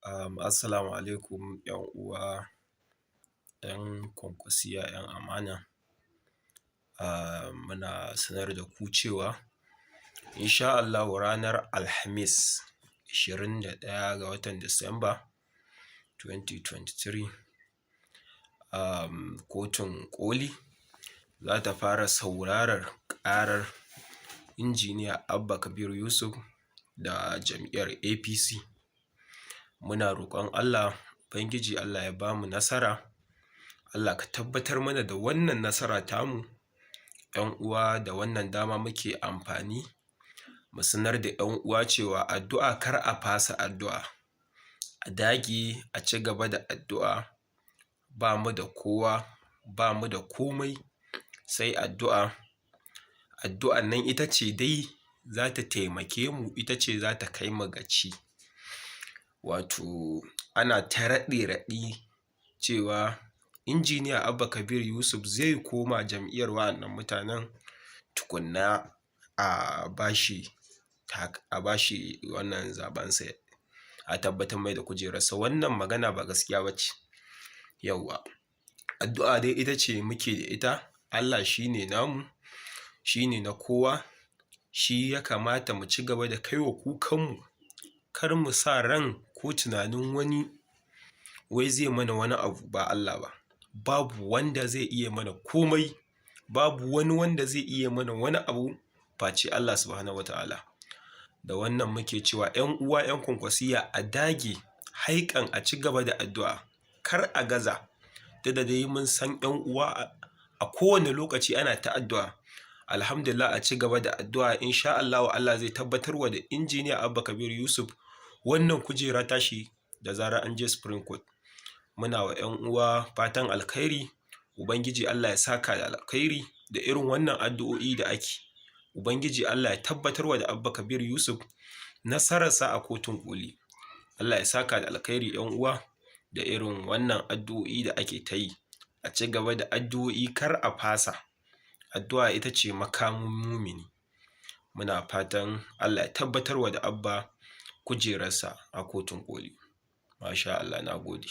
Assalamu alaikum ‘yan uwa, ‘yan kwankwasiyya ‘yan amana. Muna sanar da ku cewa insha Allahu ranar Alhamis 21 ga watan Disamba 2023, kotun ƙoli za ta fara saurarar ƙarar Injiniya Abba Kabir Yusuf da jam'iyyar APC. Muna roƙon Allah, Ubangiji Allah ya ba mu nasara, Allah ka tabbatar mana da wannan nasara tamu. ‘Yan uwa, da wannan dama muke amfani mu sanar da ‘yan uwa cewa addu'a, kar a fasa addu'a, a dage a ci gaba da addu'a. Ba mu da kowa, ba mu da komai sai addu'a. Addu'an nan ita ce dai za ta taimake mu, ita ce za ta kai mu gaci. Wato ana ta raɗe-raɗi cewa Injiniya Abba Kabir Yusuf zai koma jam'iyyar wa'annan mutanen tukunna a bashi a bashi wannan zaɓensa, a tabbatar mai da kujerarsa. Wannan magana ba gaskiya ba ce. Yawwa, addu'a dai ita ce muke da ita. Allah shi ne namu, shi ne na kowa, shi ya kamata mu ci gaba da kaiwa kukanmu. Kar mu sa ran ko tunanin wani wai zai mana wani abu ba Allah ba. Babu wanda zai iya mana komai, babu wani wanda zai iya mana wani abu face Allah subhanahu wata'ala. Da wannan muke cewa ‘yan uwa ‘yan kwankwasiyya, a dage haiƙan, a ci gaba da addu'a, kar a gaza. Duk da dai mun san ‘yan uwa a kowane lokaci ana ta addu'a, alhamdulillah, a ci gaba da addu'a. Insha Allahu Allah zai tabbatar wa da Injiniya Abba Kabir Yusuf wannan kujera tashi da zarar an je Supreme Court. Muna wa ‘yan uwa fatan alkhairi. Ubangiji Allah ya saka da alkhairi da irin wannan addu'o'i da ake. Ubangiji Allah ya tabbatar wa da Abba Kabir Yusuf nasararsa a kotun ƙoli. Allah ya saka da alkhairi, ‘yan uwa, da irin wannan addu'o'i da ake ta yi. A ci gaba da addu'o'i, kar a fasa. Addu'a ita ce makamin mumini. Muna fatan Allah ya tabbatar wa da Abba kujerarsa a kotun ƙoli. Masha Allah, na gode.